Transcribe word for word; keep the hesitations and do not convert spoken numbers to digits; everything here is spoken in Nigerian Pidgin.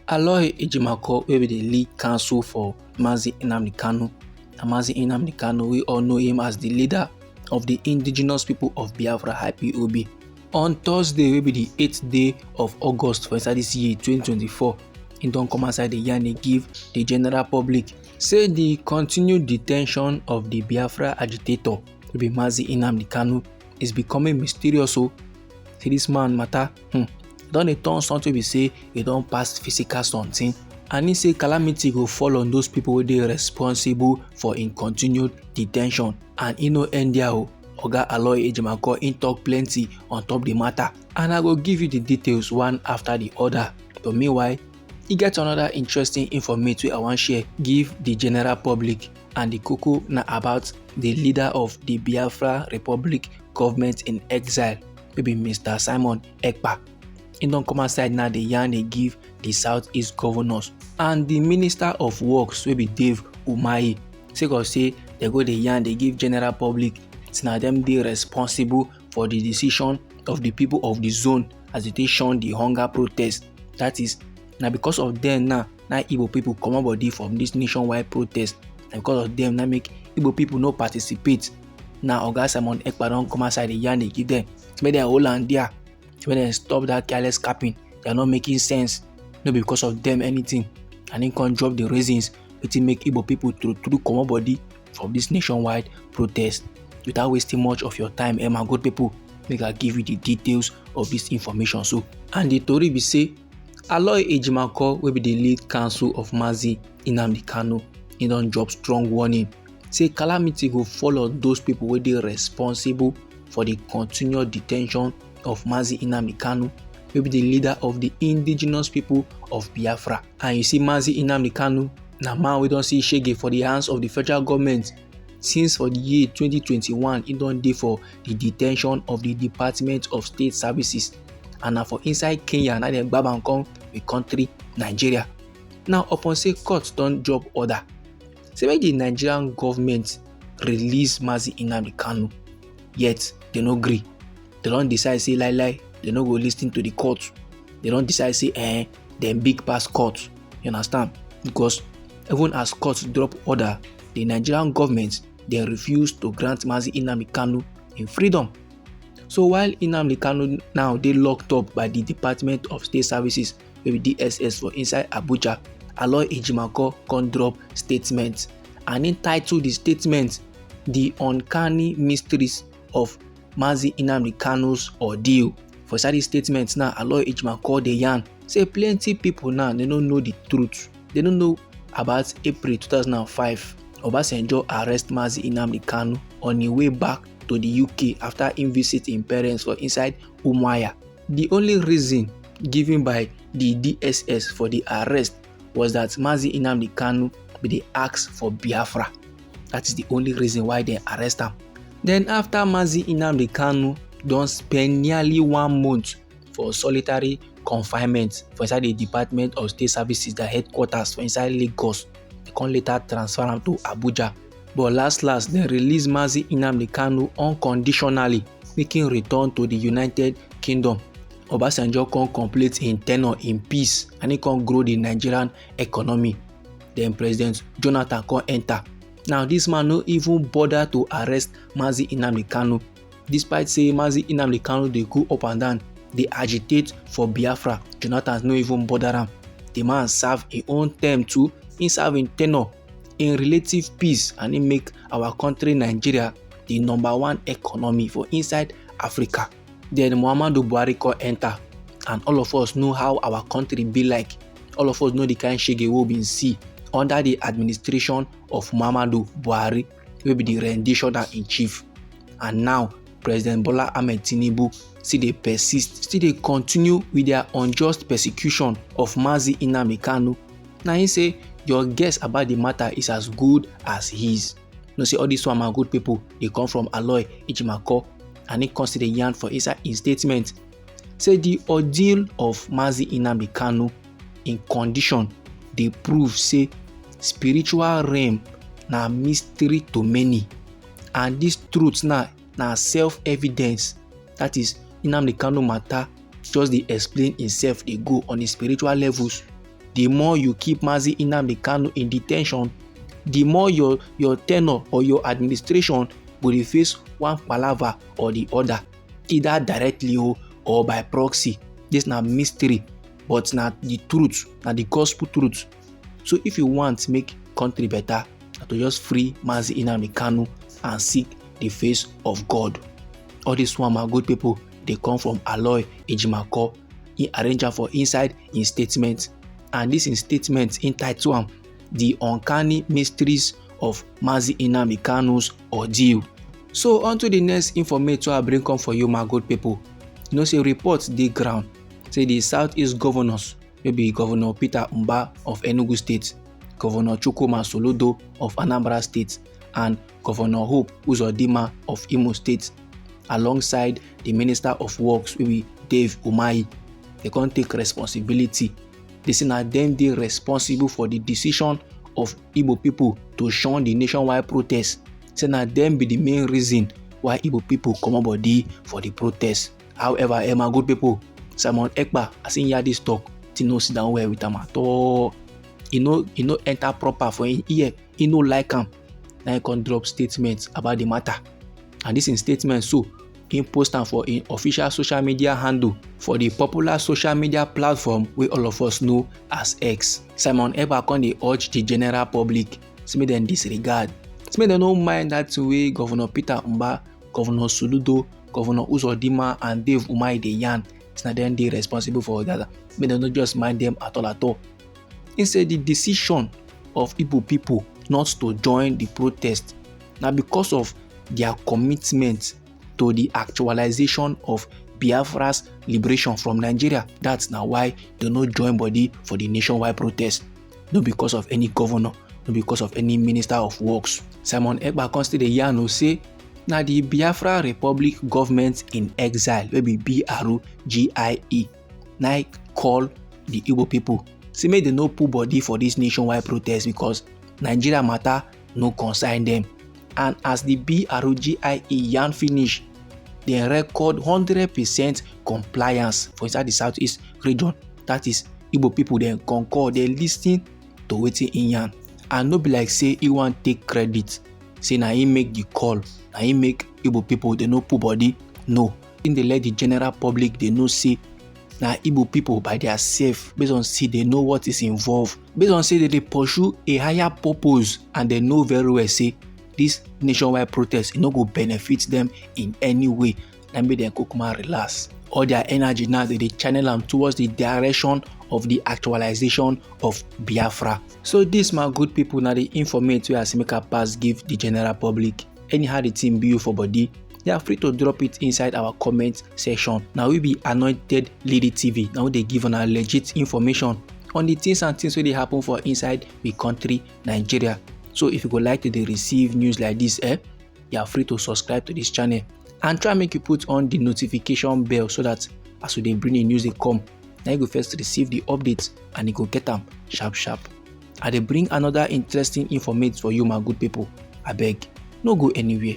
Aloy Ejimakor, wey be di lead counsel for Mazi Nnamdi Kanu, na Mazi Nnamdi Kanu, we all know him as di leader of di Indigenous People of Biafra, I P O B. On Thursday, wey be di eighth day of August for inside dis year twenty twenty-four, he don come outside di yarn dey give di general public say di continued detention of di Biafra agitator, wey be Mazi Nnamdi Kanu, is becoming mysterious o. Say dis man matter, hmm, don dey turn something be say e don pass physical something. And he say calamity go fall on those people wey dey responsible for im continued detention. And e no end there o. Oga Aloy Ejimakor, im talk plenty on top the matter, and I go give you the details one after the other. But meanwhile, e get another interesting informate wey I wan share give the general public, and the koko na about the leader of the Biafra Republic government in exile, wey be Mister Simon Ekpa. He don come outside now dey yarn dey give the Southeast governors and the Minister of Works, wey be Dave Umahi, sake of say dem go dey yarn dey give general public say na dem dey responsible for the decision of the people of the zone as they take shun the hunger protest. That is, na because of dem now na Igbo people comot body from this nationwide protest. Na because of dem na make Igbo people no participate. Now Oga Simon Ekpa don come outside dey yarn dey give dem, make dem hold am there, make dem stop that careless capping. They are not making sense. No be because of them anything. And he come drop the reasons wetin make Igbo people true true comot body from this nationwide protest. Without wasting much of your time, eh, my good people, make I give you the details of this information. So, and the tori be say, Aloy Ejimakor, wey be the lead counsel of Mazi Nnamdi Kanu, he don drop strong warning say calamity go fall on those people wey dey responsible for the continued detention of Mazi Nnamdi Kanu, wey be the leader of the Indigenous People of Biafra. And you see, Mazi Nnamdi Kanu na man wey don see shege for the hands of the federal government since for the year twenty twenty-one. He don dey for the detention of the Department of State Services, and na for inside Kenya na dem gbab am come the country Nigeria. Now, upon say court don drop order say make the Nigerian government release Mazi Nnamdi Kanu, yet they no gree. They don decide say lie lie, they no go listen to the court. They don decide say, eh, dem big pass court. You understand? Because even as court drop order, the Nigerian government, they refuse to grant Mazi Nnamdi Kanu in freedom. So while Nnamdi Kanu now dey locked up by the Department of State Services, wey be D S S, for inside Abuja, Aloy Ejimakor come drop statement, and he title the statement "The Uncanny Mysteries of Mazi Nnamdi Kanu's Ordeal." For inside the statement now, Aloy Ejimakor dey yarn say plenty people now, they no know the truth. They no know about April two thousand and five. Obasanjo arrest Mazi Nnamdi Kanu on him way back to the U K after he visit him parents for inside Umuahia. The only reason given by the D S S for the arrest was that Mazi Nnamdi Kanu bin dey ask for Biafra. That is the only reason why dem arrest am. Then after Mazi Nnamdi Kanu don spend nearly one month for solitary confinement for inside the Department of State Services, their headquarters for inside Lagos, they come later transfer am to Abuja. But last last, dem release Mazi Nnamdi Kanu unconditionally, make him return to the United Kingdom. Obasanjo come complete him tenure in peace, and he come grow the Nigerian economy. Then President Jonathan come enter. Now this man no even bother to arrest Mazi Nnamdi Kanu, despite say Mazi Nnamdi Kanu dey go up and down, dey agitate for Biafra. Jonathan no even bother am. The man serve him own term too. He serve him tenure in relative peace, and he make our country Nigeria the number one economy for inside Africa. Then Muhammadu Buhari come enter, and all of us know how our country be like. All of us know the kind shege we been see under the administration of Muhammadu Buhari, wey be the rendition in chief. And now, President Bola Ahmed Tinubu still dey persist, still dey continue with their unjust persecution of Mazi Nnamdi Kanu. Na him say your guess about the matter is as good as his. Know say all this one, my good people, dey come from Aloy Ejimakor, and he come still dey yarn for inside him statement say the ordeal of Mazi Nnamdi Kanu in condition dey prove say spiritual realm na mystery to many, and this truth now na self-evidence. That is, Nnamdi Kanu matter just dey explain himself dey go on a spiritual levels. The more you keep Mazi Nnamdi Kanu in detention, the more your your tenure or your administration go dey face one palava or the other, either directly o or by proxy. This na mystery, but na the truth, na the gospel truth. So if you want make country better, na to just free Mazi Nnamdi Kanu and seek the face of God. All this one, my good people, dey come from Aloy Ejimakor. He arrange am for inside him statement, and this him statement, he title am The Uncanny Mysteries of Mazi Nnamdi Kanu's Ordeal. So onto the next informate wey I bring come for you, my good people. You know say report dey ground say the southeast governors, wey be Governor Peter Mbah of Enugu State, Governor Chukwuma Soludo of Anambra State, and Governor Hope Uzodinma of Imo State, alongside the Minister of Works, wey be Dave Umahi, they come take responsibility. They say na dem dey responsible for the decision of Igbo people to shun the nationwide protest. Say na dem be the main reason why Igbo people comot body for the protest. However, eh, my good people, Simon Ekpa, as he hear this talk, thing no sit down well with am at all. E no, e no enter proper for him ear. E no like am. Na he come drop statement about the matter. And this him statement so, he post am for him official social media handle for the popular social media platform wey all of us know as X. Simon Ekpa come dey urge the general public say make dem disregard, say make dem no mind that thing wey Governor Peter Mbah, Governor Soludo, Governor Uzodinma and Dave Umahi dey yarn. Say na dem dey responsible for that. Make dem no just mind dem at all at all. He say the decision of Igbo people not to join the protest na because of their commitment to the actualization of Biafra's liberation from Nigeria. That's na why they no join body for the nationwide protest. No because of any governor, no because of any minister of works. Simon Ekpa come still dey yarn o say na the Biafra Republic government in exile, wey be B R G I E, na call the Igbo people say make they no put body for this nationwide protest because Nigeria matter no concern them. And as the B R G I E yarn finish, they record hundred percent compliance for inside the southeast region. That is, Igbo people dem concur, they listen to wetin he yarn. And no be like say he wan take credit, say na him make the call, na him make Igbo people they no put body. No, he dey let the general public they know say na Igbo people by their self, based on say they know what is involved, based on say they dey pursue a higher purpose, and they know very well say this nationwide protest e no go benefit them in any way. Na make dem kukuma relax. All their energy now they dey channel am towards the direction of the actualization of Biafra. So this, my good people, na the informate wey I say make I pass give the general public. Anyhow the thing be you for body, they are free to drop it inside our comment section. Now we be Anointed Lady T V. Now they give on our legit information on the things and things wey dey happen for inside the country Nigeria. So if you go like to dey receive news like this, eh, you are free to subscribe to this channel and try make you put on the notification bell so that as we dey bring the news dey come, na you go first receive the updates and you go get am sharp sharp. I dey bring another interesting informate for you, my good people. Abeg, no go anywhere.